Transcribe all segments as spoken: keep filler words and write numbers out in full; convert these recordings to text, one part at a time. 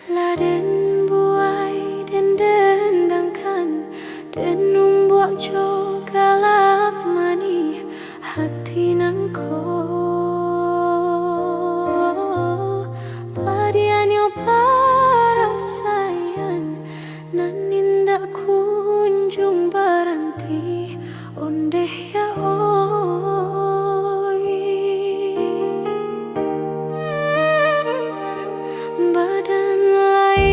Lah den buai, den dendangkan, den umbuak jo galak manih hati nangko. Padiahnyo parasaian nan indak kunjuang baranti, ondeh ya oi. Badan lai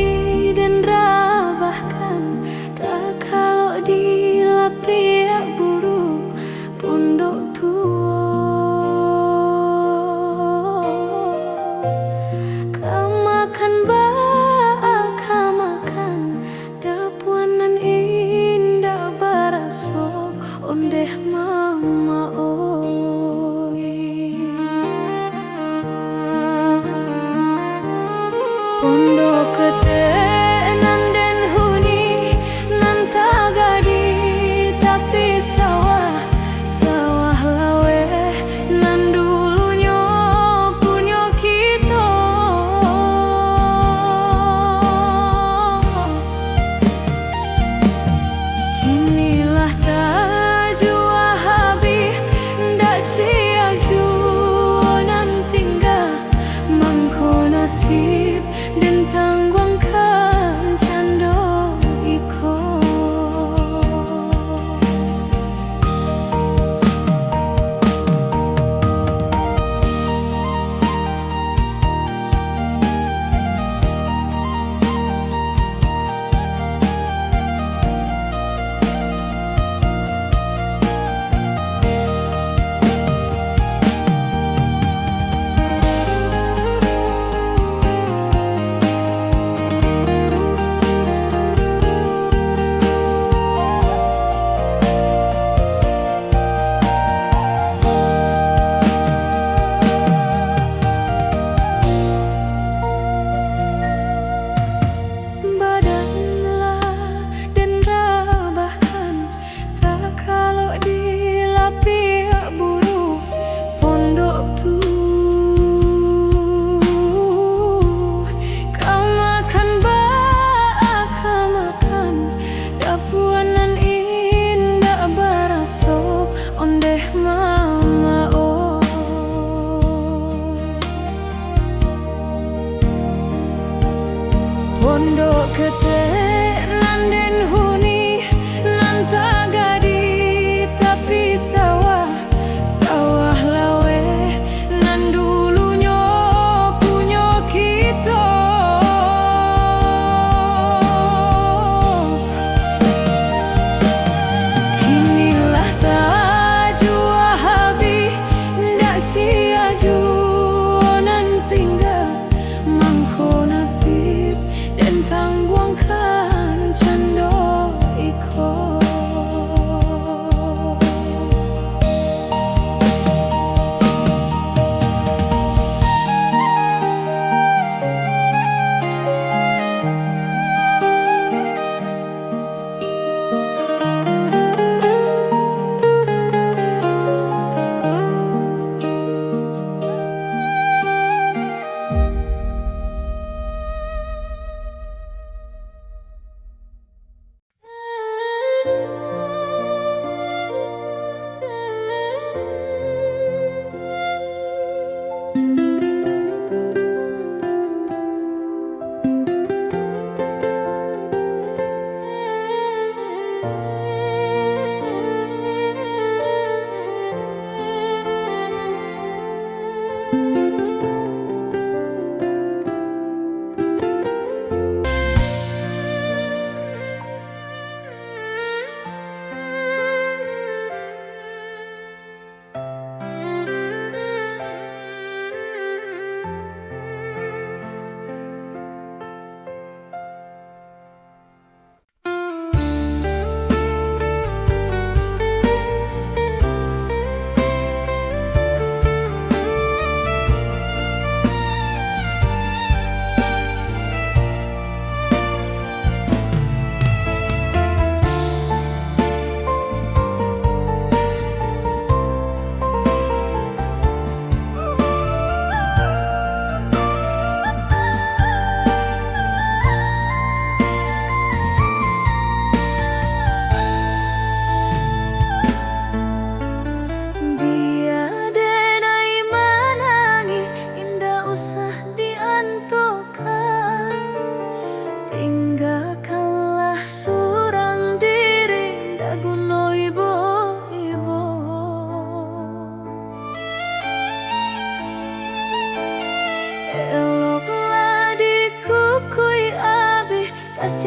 den rabahkan, takalok di lapiak buruak pondok tuo. Ka makan baa ka makan, dapuan nan indak baraso, ondeh mama oi. Pondok ketek nan den huni, nan tagak di tapi sawah, sawah laweh nan dulunyo punyo kito. Kini lah tajua habih, ndak ciek juo nan tingga. Mangko nasib den tangguangkan cando iko. Badan lah den rabahkan, takalok di lapiak buruak pondok tu. Ka makan baa ka makan, dapuan nan indak baraso, ondeh mama oi. Pondok ketek nan den huni, nan tagak di tapi sawah, sawah laweh nan dulunyo punyo kito. Kini lah tajua habih, ndak ciek juo nan tingga. Mangko nasib den tangguangkan cando iko.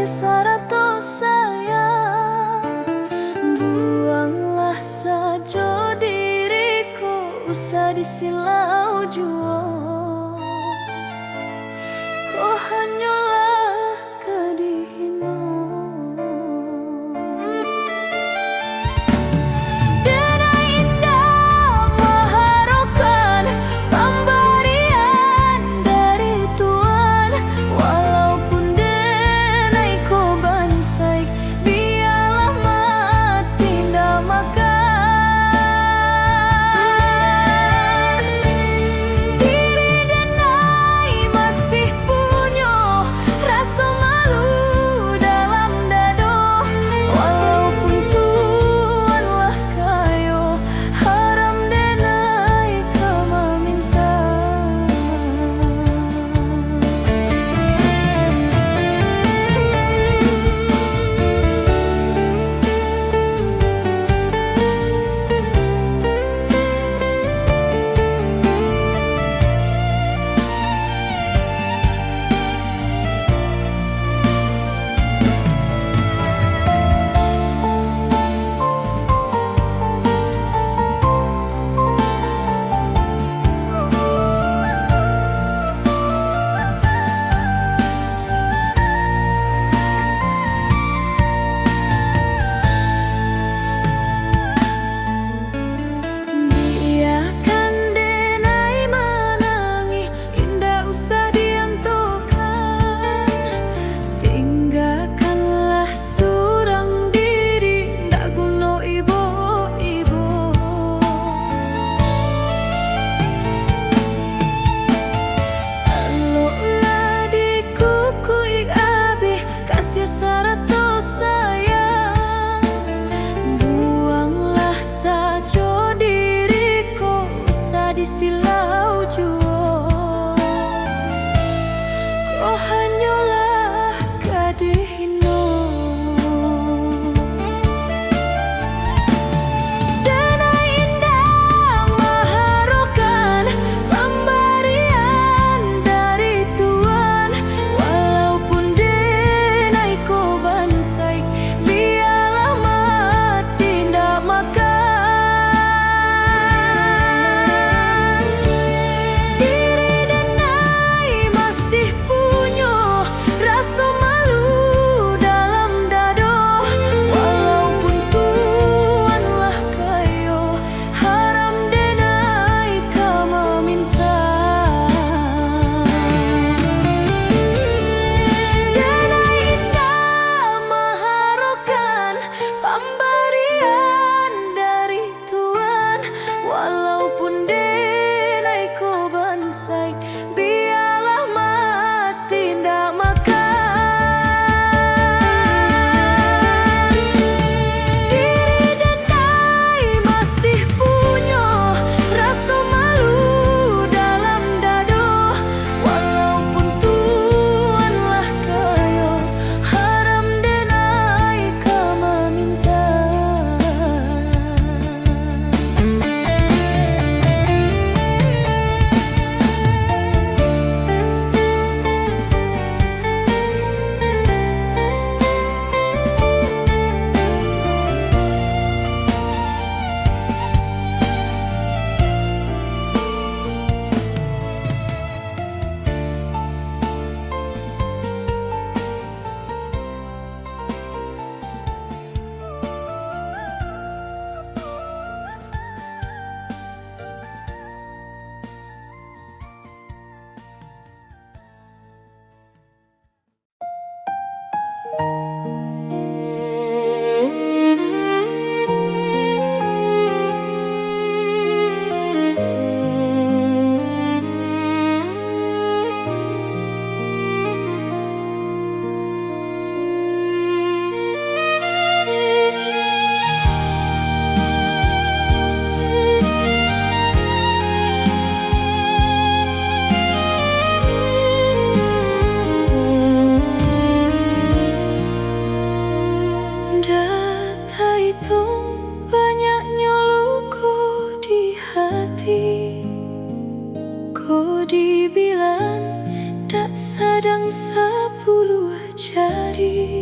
Sarato sayang, buanglah sajo diriku, usah disilau juo. Ko hanyolah ka dihino. Denai indak maharokan pambarian dari Tuhan, walaupun denai ko bansaik, bialah mati ndak makan. Diri denai masih punyo raso malu dalam dado, walaupun Tuhan lah kayo, haram denai ka maminta. Biakan denai manangih, indak usah diantokan. Tinggakanlah surang diri, ndak guno ibo-ibo. Eloklah dikukuik abih kasih sarato sayang. Buanglah sajo diri ko, usah disilau juo. Ko hanyolah ka dihino. Denai indak maharokan pambarian dari Tuhan, walaupun denai ko bansaik, bialah mati ndak makan. Diri denai masih punyo raso malu dalam dado, walaupun Tuhan lah kayo, haram denai ka maminta. Denai indak maharokan pambarian dari Tuhan, walaupun denai ko bansaik, bialah mati ndak makan. Diri denai masih punyo raso malu dalam dado, walaupun Tuhan lah kayo, haram denai ka maminta. Ndak taitung banyaknyo luko di hati, ko dibilang dak sadang sapuluah jari.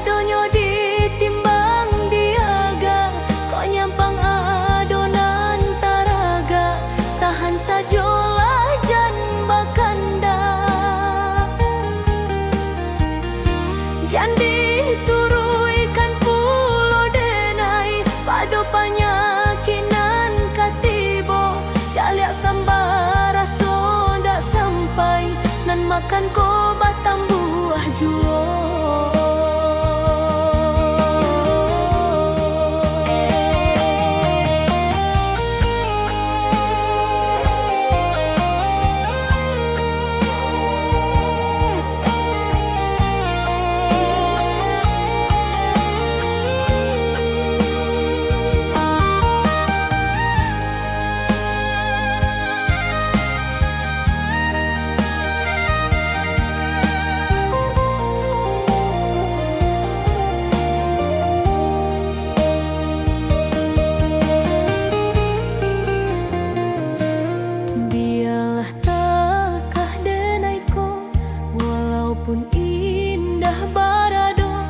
Sadonyo ditimbang diagak, kok nyampang ado nan taragak, tahan sajolah jan bakandak. Jan dituruikan pulo denai, pado panyakik nan ka tibo, caliak samba raso ndak sampai, nan makan ko batambuah juo. Bialah takah denai ko, walaupun indah barado,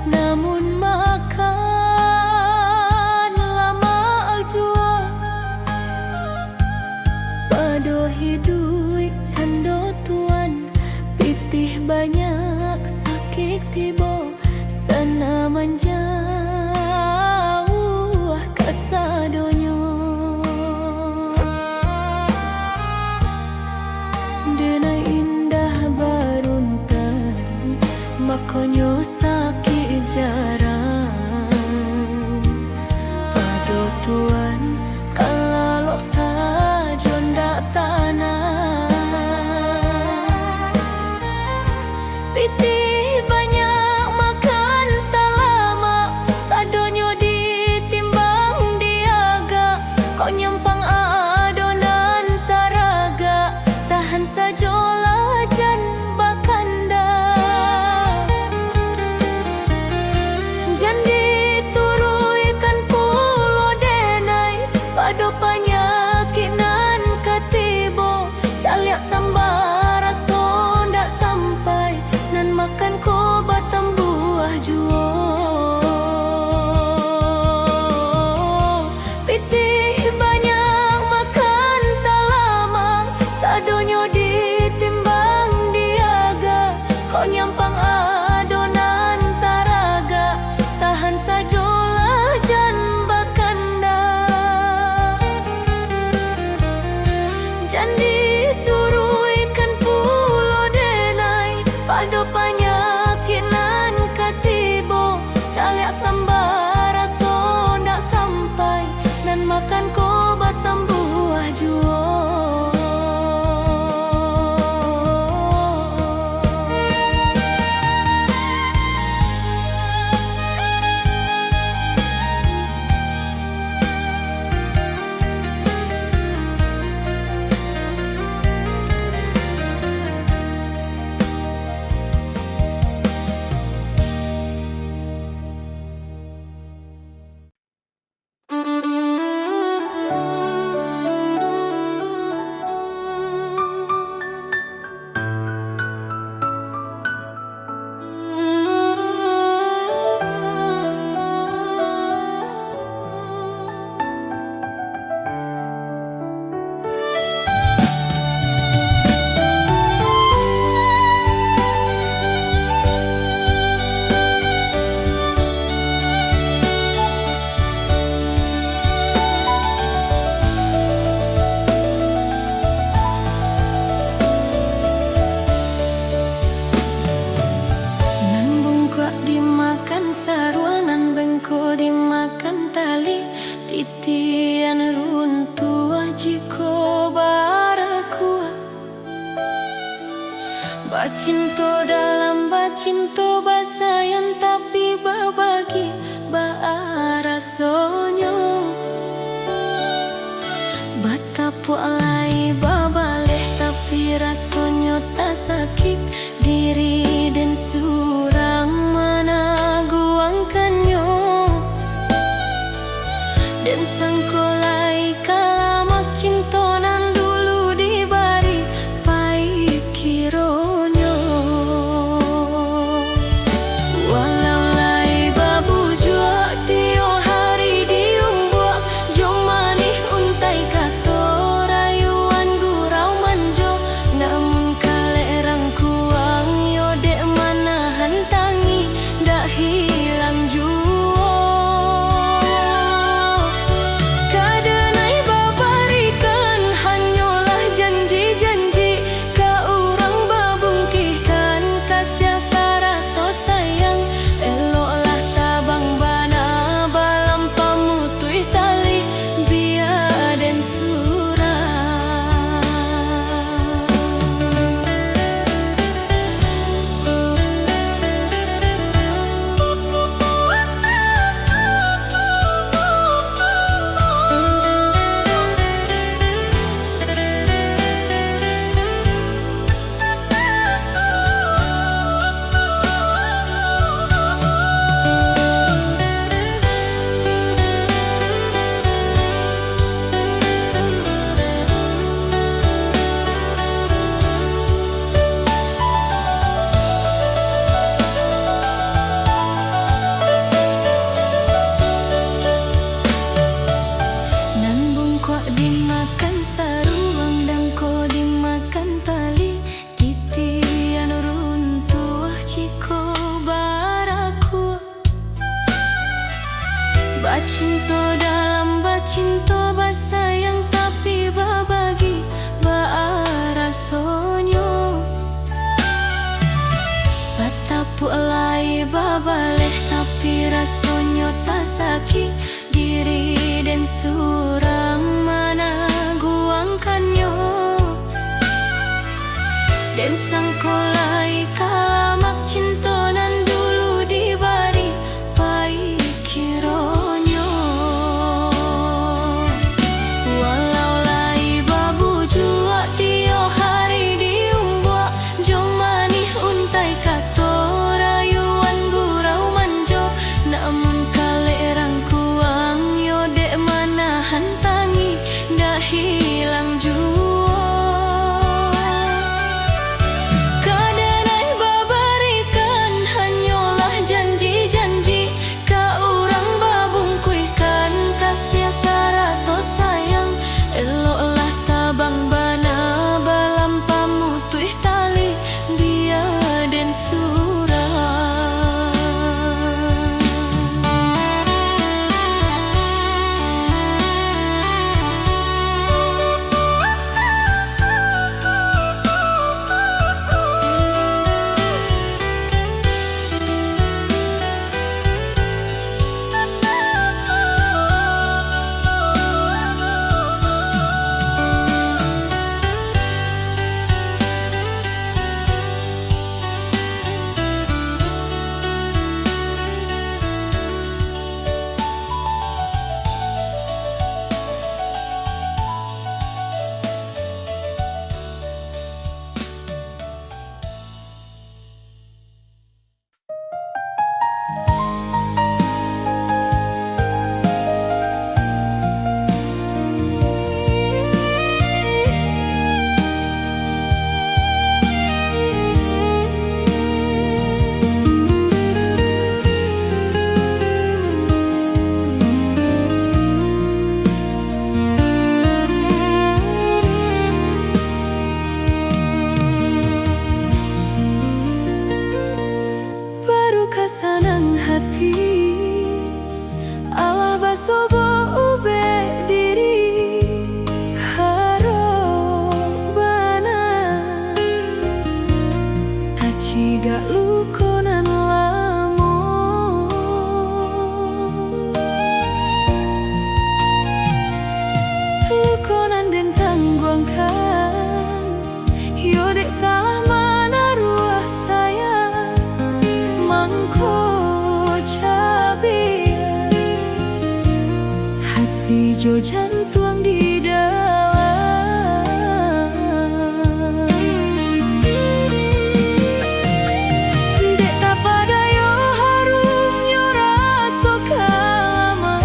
namun makan lamak juo. Pado hiduik cando tuan, pitih banyak sakik tibo, sana manjauah kasadonyo. Denai indah baruntan, makonyo sakik jarang. Pado tuan, ka lalok sajo ndak tanang. Pitih banyak makan talamak, sadonyo ditimbang diagak, kok nyampang ado nan taragak, tahan sajolah jan bakandak. Jan dituruikan pulo denai, pado panyakik nan ka tibo, caliak samba raso ndak sampai, nan makan ko batambuah juo. Pitih banyak makan talamak, sadonyo ditimbang diagak, kok nyampang ado nan taragak, tahan sajolah jan bakandak. Jan dituruikan pulo denai, pado panyakik nan ka tibo, caliak samba raso ndak sampai, nan makan ko batambuah juo. Nan bungkuak dimakan sarua, nan bengkok dimakan tali. Titian runtuah jiko barakuah. Bacinto dalam bacinto basayang, tapi babagi baa rasonyo. Batapuak lai babaleh, tapi rasonyo tasakik. Diri den surang managuangkannyo. Den sangko lai ka lamak cinto nan dulu dibari, pai kironyo. Walau Bacinto dalam bacinto, basayang tapi babagi baa rasonyo. Batapuk lai babaleh, tapi rasonyo tasakik. Diri den surang managuangkannyo. Den sangko lai ka lamak cinto nan dulu dibari, pai kironyo. Walau lai babujuak tiok hari diumbuak, jo manih untai kato rayuan gurau manjo, namun kalek rangkuang yo dek manahan tangih, dak hilang juo. Kadanai babarikan hanyolah janji-janji, ka urang babungkuihkan kasiah sarato sayang. Eloklah tabang bana balam pamutuih tali, bia den surang. Baru ka sanang hati, alah basobok ubek diri. Harok bana tacigak luko nan lamo. Luko nan den tangguangkan, yo dek salah manaruah sayang, mangko cabiak hati jo jantuang di dalam. Dek tapadayo harumnyo raso ka lamo.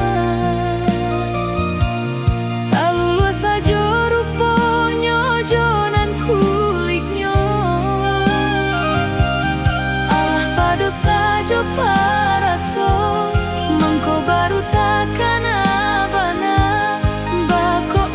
Taluluah sajo ruponyo jo nan kuliknyo. Alah pado sajo paraso, mangko baru takana bana, bako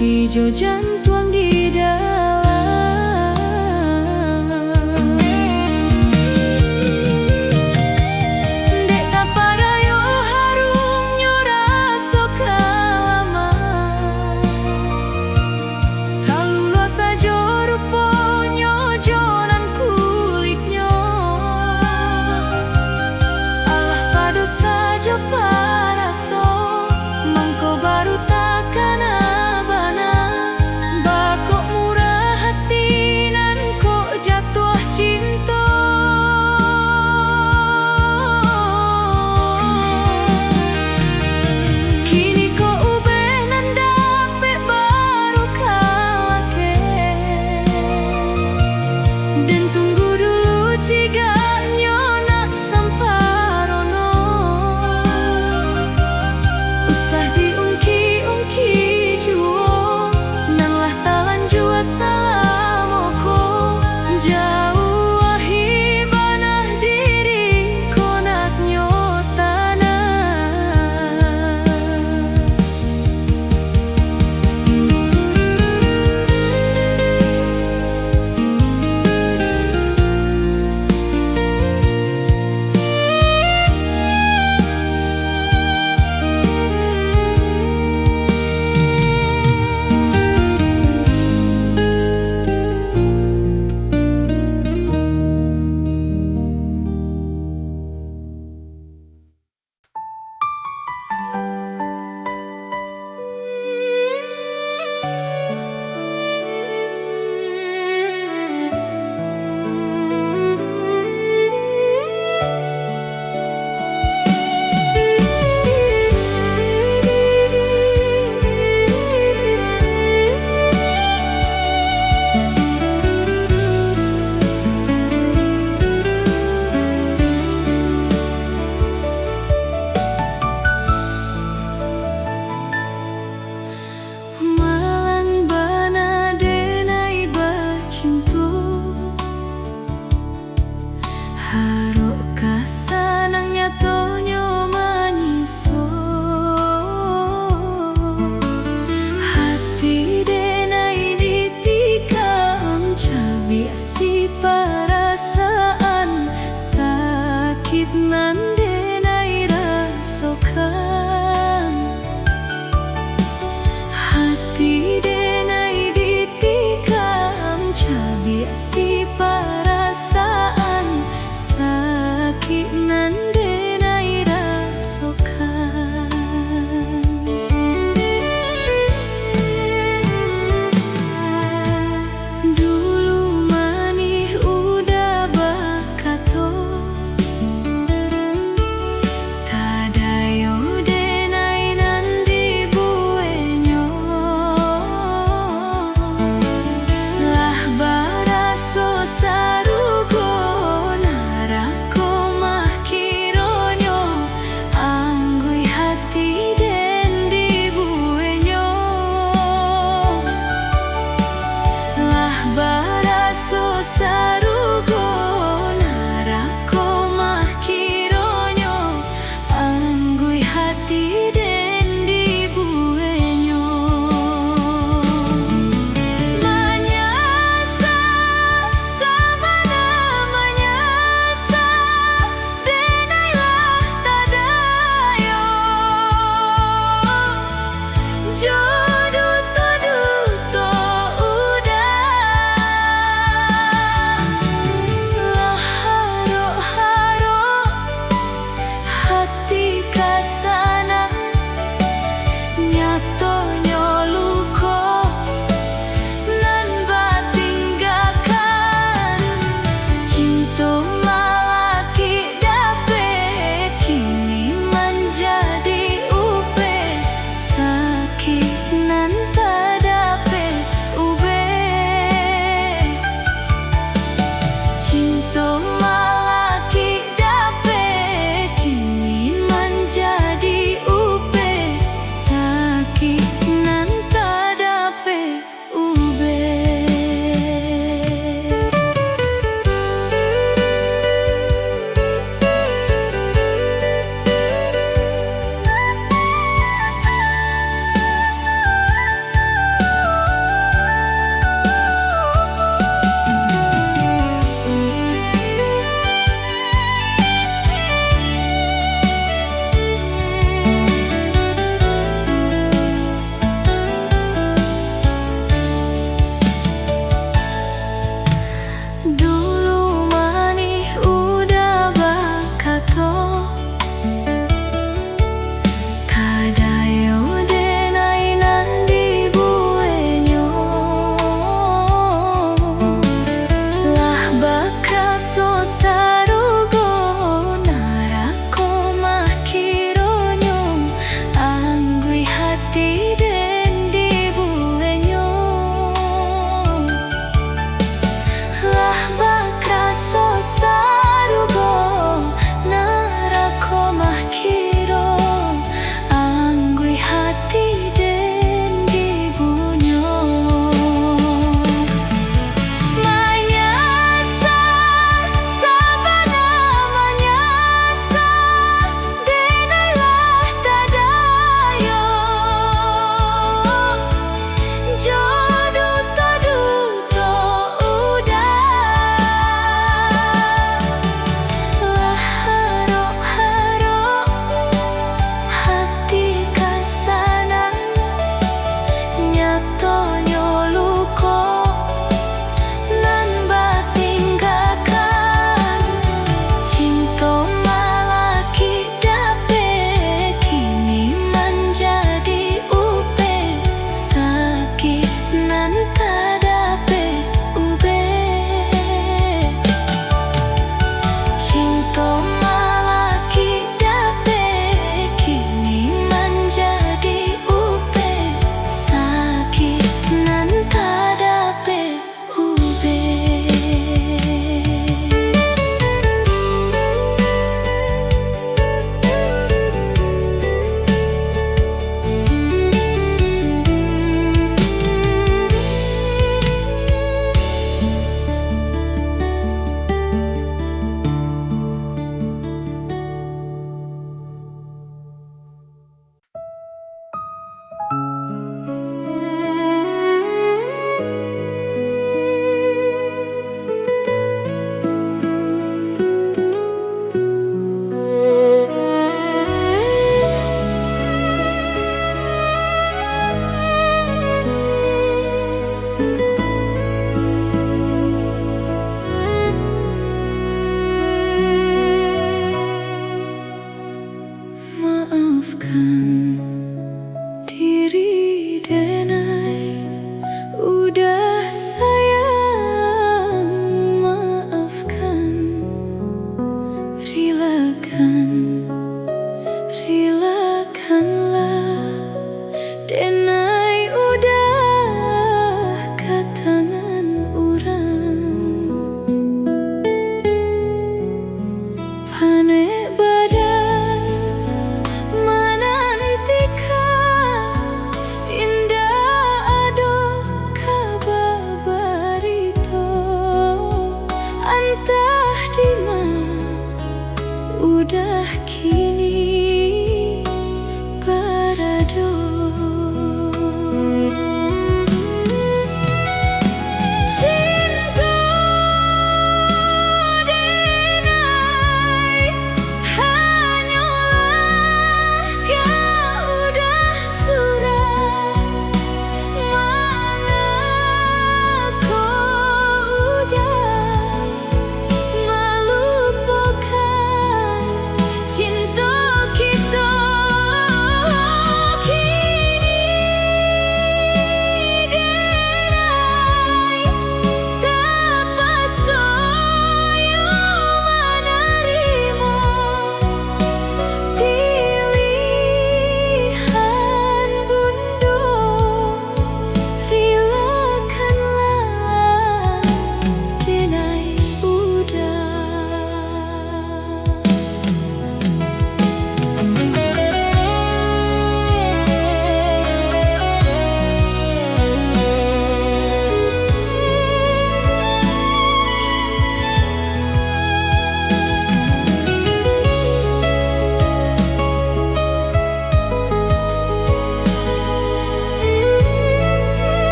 Ijo jantuang di dalam